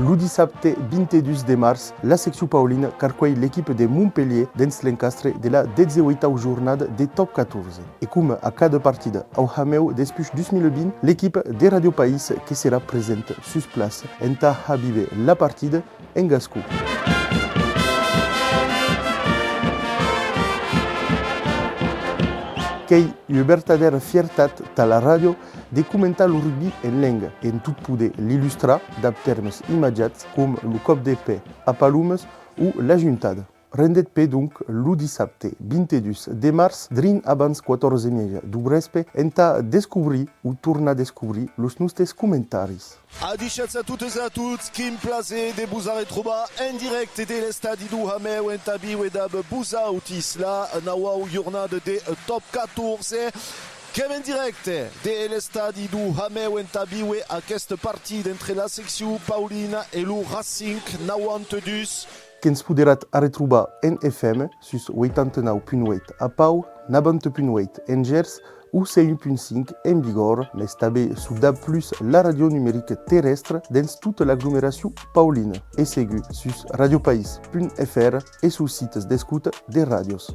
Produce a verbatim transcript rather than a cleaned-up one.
Lo dissabte vint-e-dus de març, la seccion paulina carcuelh l'equipa de Montpelhièr dens l'encastre de la dètz-e-ueitau jornada de Top catorze. E coma a cada partida au Hameu despuish dos mila vint, l'equipa de Ràdio País que serà presenta sus plaça entà har víver la partida en gascon. Qu'ei ua vertadèra fiertat tà la ràdio de comentar lo rugbi en lenga, en tot poder l'illustrar dab tèrmes imatjats com lo còp de pè a Palomes o l'ajuntada. Rendetz pè, donc, lo dissabte vint-e-dus de març, drin abans quatòrze e mieja deu vrèspe, entà descobrir o tornar descobrir los nòstes comentaris. Adishatz a totes e a tots, quin plaser de vos arretrobar en dirècte de l'estadi deu Hameu entà víver dab vosautis la nauau jornada de Top catorze. Qu'èm en dirècte de l'estadi deu Hameu entà víver aquesta partida entre la seccion paulina e lo Racing nauanta-dus. Que'ns poderatz arretrobar en F M sus ueitanta-nau punt ueit a Pau, navanta punt ueit en Gèrs o cent un punt cinc en Bigòrra, mès tanben sus dab plus, la ràdio numerica terrèstra dens tota l'aglomeracion paulina, e segur sus radiopais punt F R e sus sites d'escota de ràdios.